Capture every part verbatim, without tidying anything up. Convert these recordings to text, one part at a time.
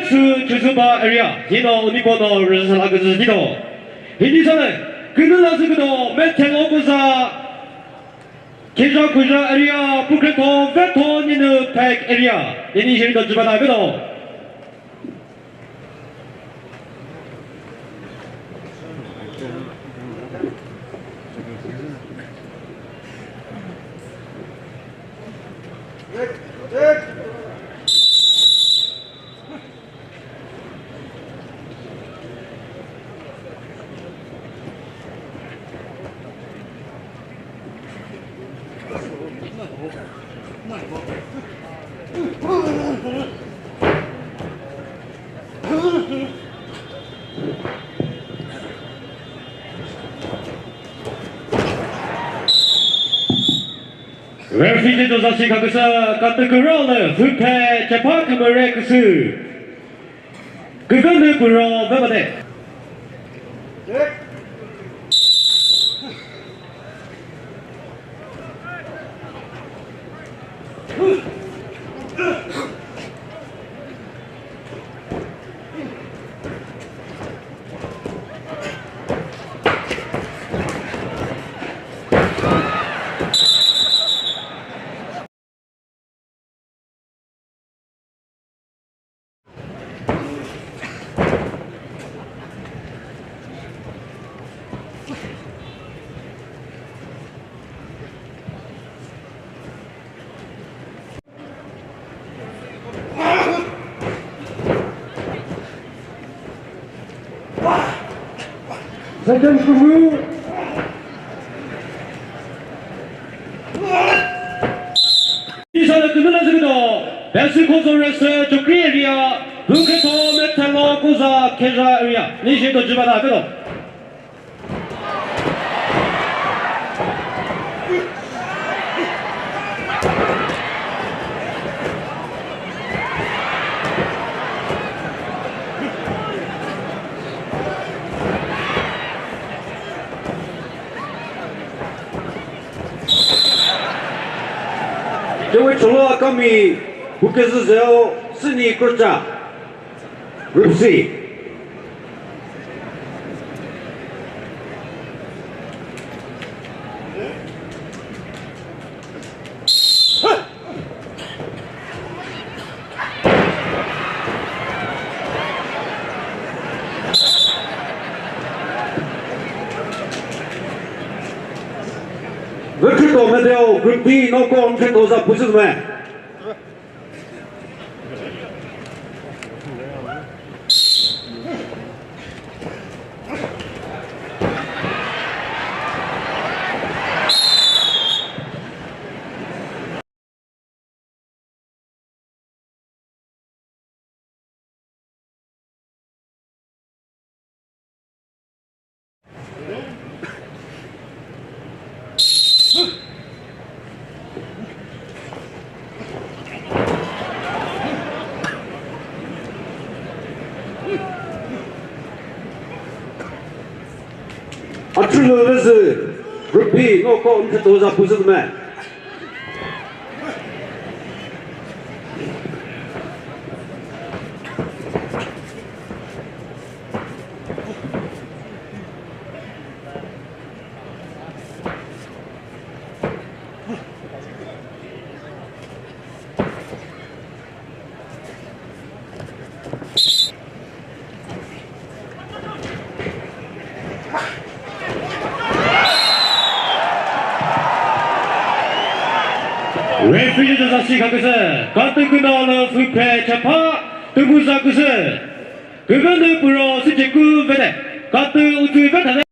Sü Chozuba area, hino unipono rüzü sala küzü hino. Hindi sale, künü la sü küdo, Methelo Kuza, Khezha Khuzha area, Pukretho, Vetho, Ninu Phek area. Hindi hiri do jibana vedo. Referee do zasi khaküsa katü küralü hüphe chepha kümüre küsü. Küzünü püro vemade. Second kumu. Isa le kümüna züdo. Besi kozo rese Chokri area. Hüketo Methelo Kuza Khezha area. Nishi to jibana vedo. Dewe cholo akami hukezü zeo sini krocha. Group C. Vekhrito medal Group B no ko vekhrito za püzü me. Athrülü vezü, Group B no ko vekhrito za püzü me. Referee za shi khaküsü, katü küna lü füphe chapha tümüza küsü. Küvünü püro sücheku vene, katü utü vethane.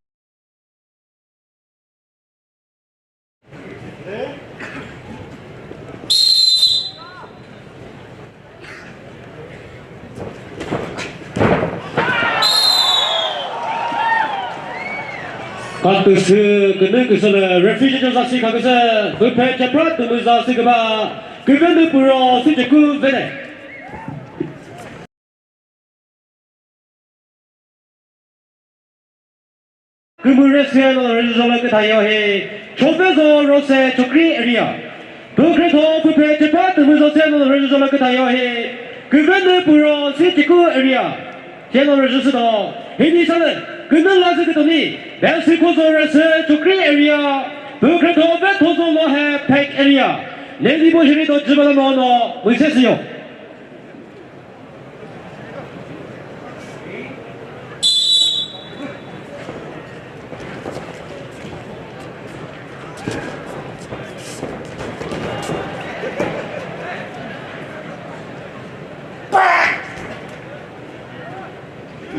Katüsü künü küsülü referee judge za shi khaküsü, füphe chapra tümüza shi küba, küvünü püro sücheku vene. Kümüre sü no rüzholü küthayo hi, Chovezo Rose Chokri area. Pükretho püphe chepha tümüzo sü no rüzholü küthayo hi, Küvenü Puro Sitiku area. Cheno rüzhü südo. Hini salü. Künü lazü kütoni. Besi kozo rüsü Chokri area. Pükre to ve tozo lo he Phek area. Neli bo hiri do jibala no no. Muise siyo.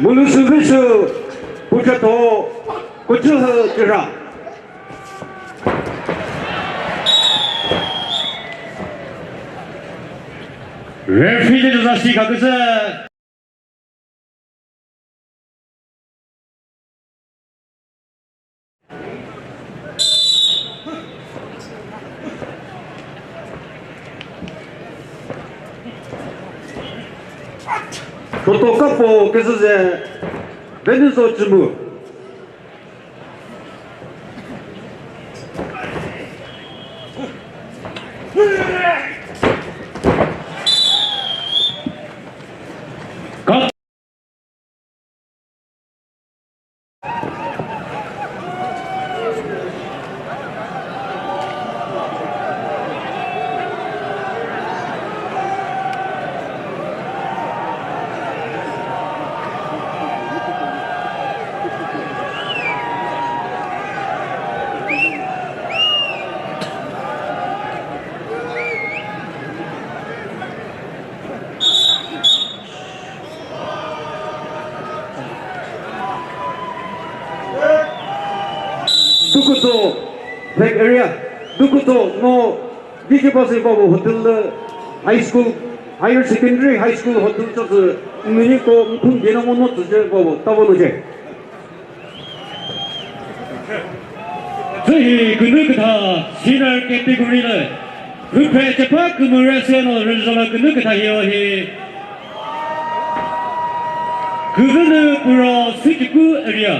Mülüsü vüsü pükre to küchühü küra. Referee de zasi kaküsü. Toto kapo küzüze Venuzo Chimu. Dukuto, Phek area, Dukuto, no, D J Basi Babu Hotel, high school, higher secondary, high school hotel, chotsu, mini ko, mphung dena mo no, tsu je, Babu, tabo no je. Tsühi künü kütha senior category lü, küpre chepa kümüre seno rüzhala künü kütha hio hi. Küzünü Puro Süchiku area.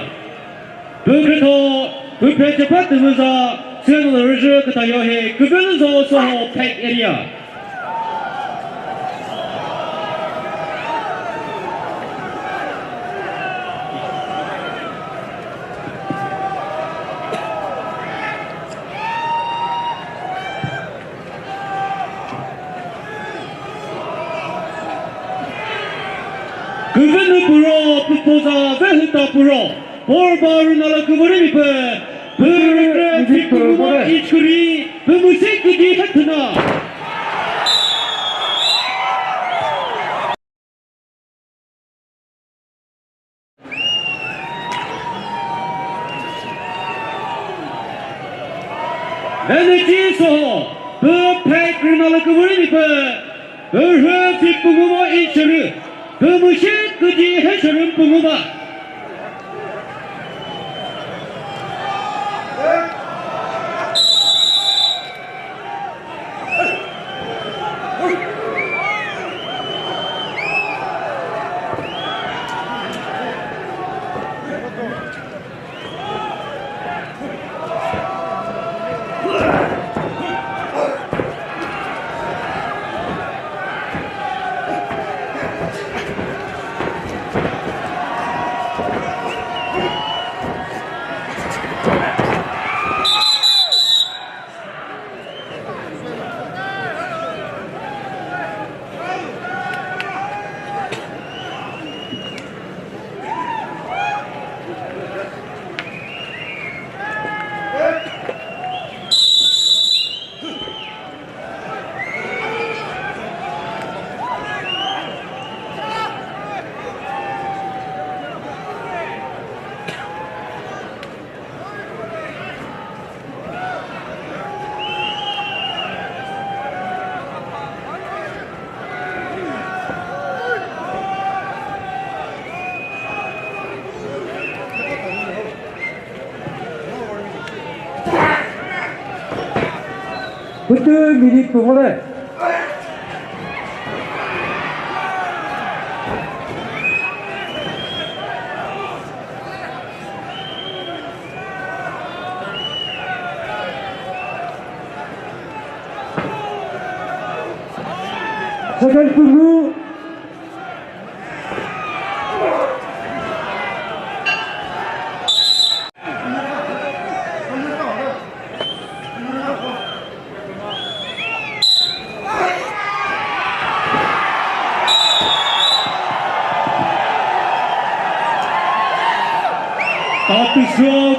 Pükretho, küpre chepa tümüza seno rüzhü kütha hio hi. Küzünü zo soho Phek area. Küvenü Puro, püpoza Vehüta Puro. Porba rünala küvori mi pü, pü rükre, pü pü rükre, pü rükre, pü müse küdi hethüna. Veneti soho, pü Phek rünala küvori mi pü, pü rhü pü pü mümo i chürü. Kümüshi küdi he shürüm pü nguma. Pütü minute pü ngole. Second pü ngu. Apisü